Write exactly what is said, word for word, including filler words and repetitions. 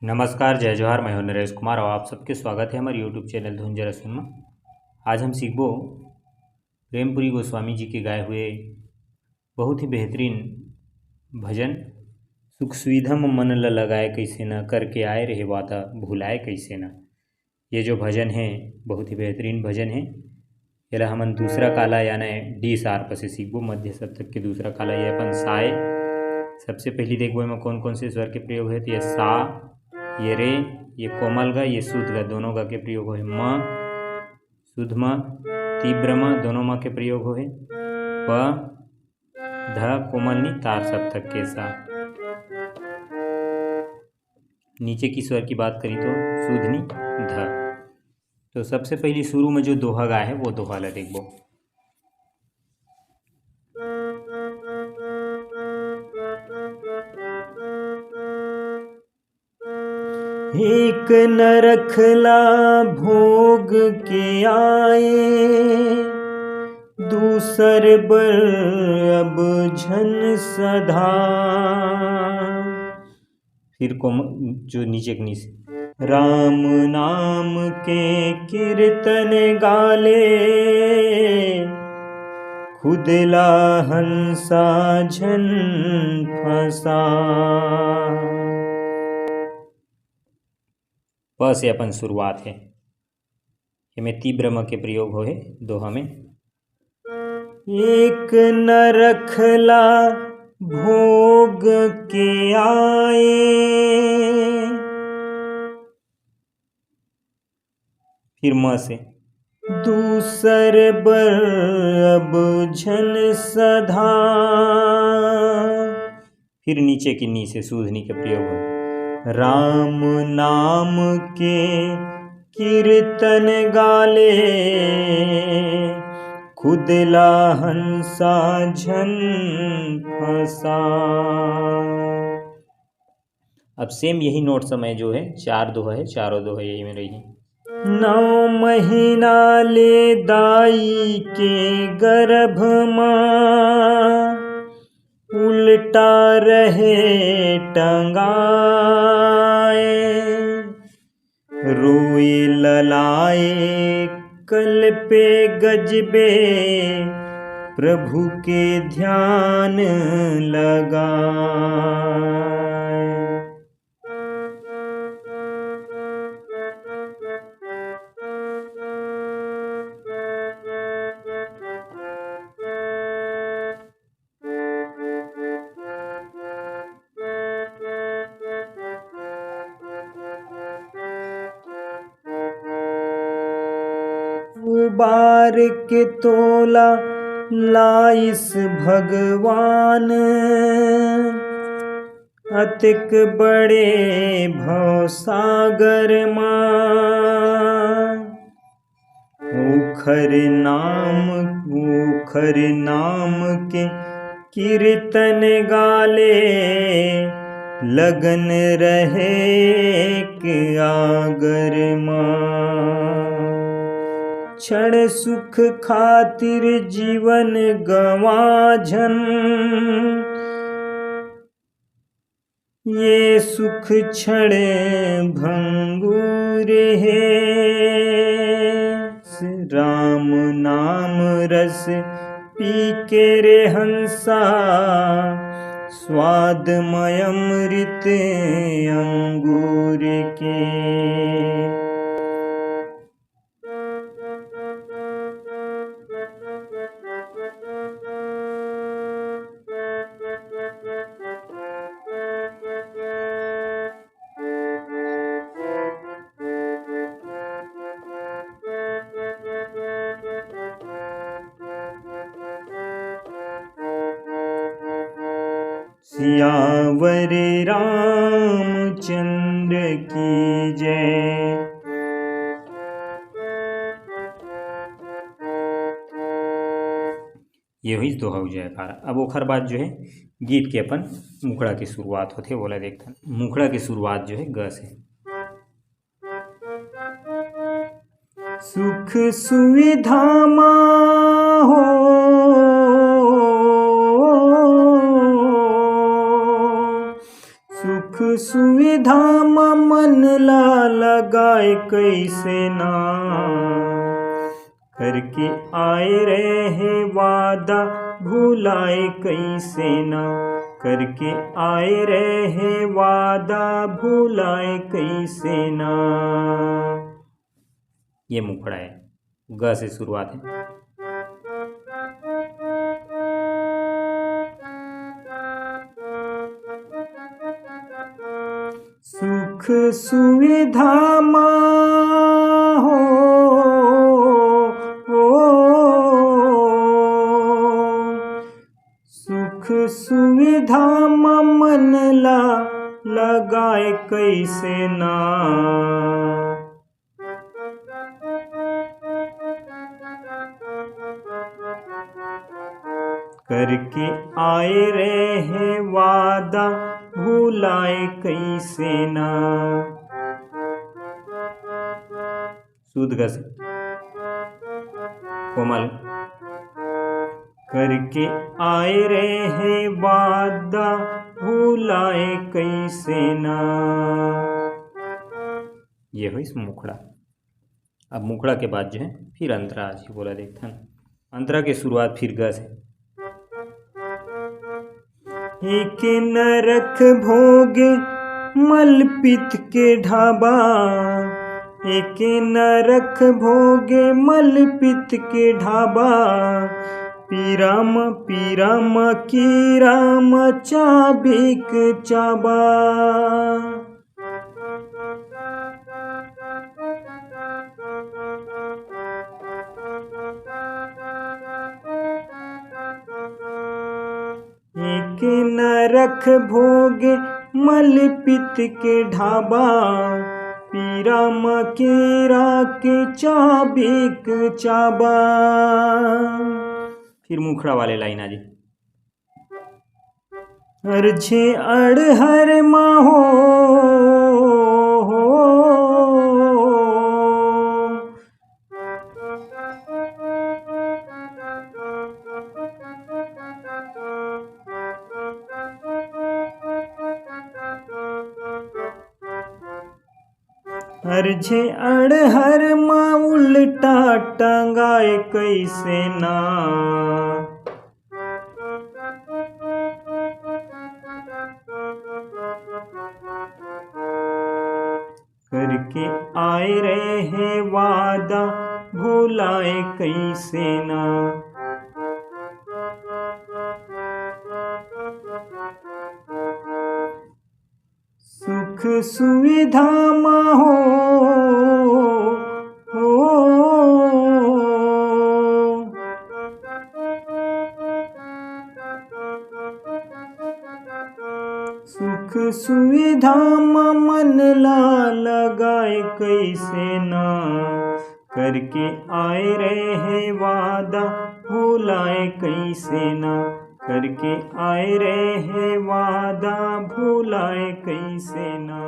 नमस्कार, जय जोहार, मैं हूं नरेश कुमार और आप सबके स्वागत है हमारे YouTube चैनल धुन जरा सुन में। आज हम सीखबो प्रेमपुरी गोस्वामी जी के गाए हुए बहुत ही बेहतरीन भजन, सुख सुविधा में मन ल लगाए कैसे न, करके आए रहे वादा भुलाए कैसे न। ये जो भजन है, बहुत ही बेहतरीन भजन है। एला हमन दूसरा काला यानी डी सार्प से सीखबो, मध्य सप्तक के दूसरा काला। ये अपन साए। सबसे पहली देखबो एमा कौन कौन से स्वर के प्रयोग है, तो ये सा, ये रे, ये कोमल गा, ये शुद्ध गा, दोनों गा के प्रयोग होए। म, शुद्ध म, तीव्र म, दोनों म के प्रयोग होए। प, ध, कोमल नी, तार सप्तक के सा। नीचे की स्वर की बात करी तो शुद्ध नी, ध। तो सबसे पहली शुरू में जो दोहा गाए है, वो दोहा ला देखबो। एक नरखला भोग के आए, दूसर बर अब झन सधा। फिर को म-, जो नीचे के नीचे, राम नाम के कीर्तन गाले, खुद ला हंसा झन फंसा। प से अपन शुरुआत है। एमे तीव्र म के प्रयोग होहे दोहा में। एक नरखला भोग के आए, फिर म से, दूसर बर अब झन सधा। फिर नीचे की नी से शुद्ध नी के प्रयोग हो। राम नाम के कीर्तन गाले, खुद ला हंसा झन फंसा। अब सेम यही नोट समय जो है, चार दोहा है, चारों दोहा यही में रही। नौ महीना ले दाई के गर्भ मा, उल्टा रहे टंगाए। रोए ललाए कल्पे गजबे, प्रभु के ध्यान लगाए। उबार के तोला लाइस भगवान, अतेक बड़े भवसागर मा। ओखर नाम, ओखर नाम के कीर्तन गाले, लगन रहे एक आगर मा। क्षण सुख खातिर जीवन गंवा झन, ये सुख क्षण भंगुर हे। राम नाम रस पी के रे हंसा, स्वाद मय अमृत अंगूर के। सियावर रामचंद्र की जय। ये हुई दोहा जयकार। अब ओखर बाद जो है गीत के अपन मुखड़ा के शुरुआत होथे, ओला देखथन। मुखड़ा के शुरुआत जो है ग से। सुख सुविधा मा हो, सुख सुविधा म मन ला लगाए कइसे ना, करके आए रहे वादा, भुलाए कइसे ना, करके आए रहे वादा, भुलाए कइसे ना। ये मुखड़ा है, ग से शुरुआत है। सुख सुविधा मा हो, हो, सुख सुविधा मा मन ला लगाए कइसे ना, करके आए रहे वादा, भुलाए कइसे ना। शुद्ध ग से कोमल, करके आए रहे वादा, भुलाए कइसे ना। ये होइस मुखड़ा। अब मुखड़ा के बाद जो है फिर अंतरा आज ही बोला देखथन। अंतरा के शुरुआत फिर ग से। एक नरक भोगे मलपित के ढाबा, एक नरक भोगे मलपित के ढाबा, पीरा म, पीरा म, कीरा म चाबिक चाबा। एक नरक भोगे मलपित के ढाबा, पीरा म कीरा के चाबिक चाबा। फिर मुखड़ा वाले लाइन आ जी। अरझे अड़हर मा हो, हो। अरझे अड़हर मा उल्टा टंगाए कइसे ना। करके आए रहे वादा, भुलाए कइसे ना। सुख सुविधा मा हो, हो। सुख सुविधा मा मन ला लगाए कइसे ना, करके आए रहे वादा, भुलाए कइसे ना, करके आए रहे वादा, भुलाए कइसे ना।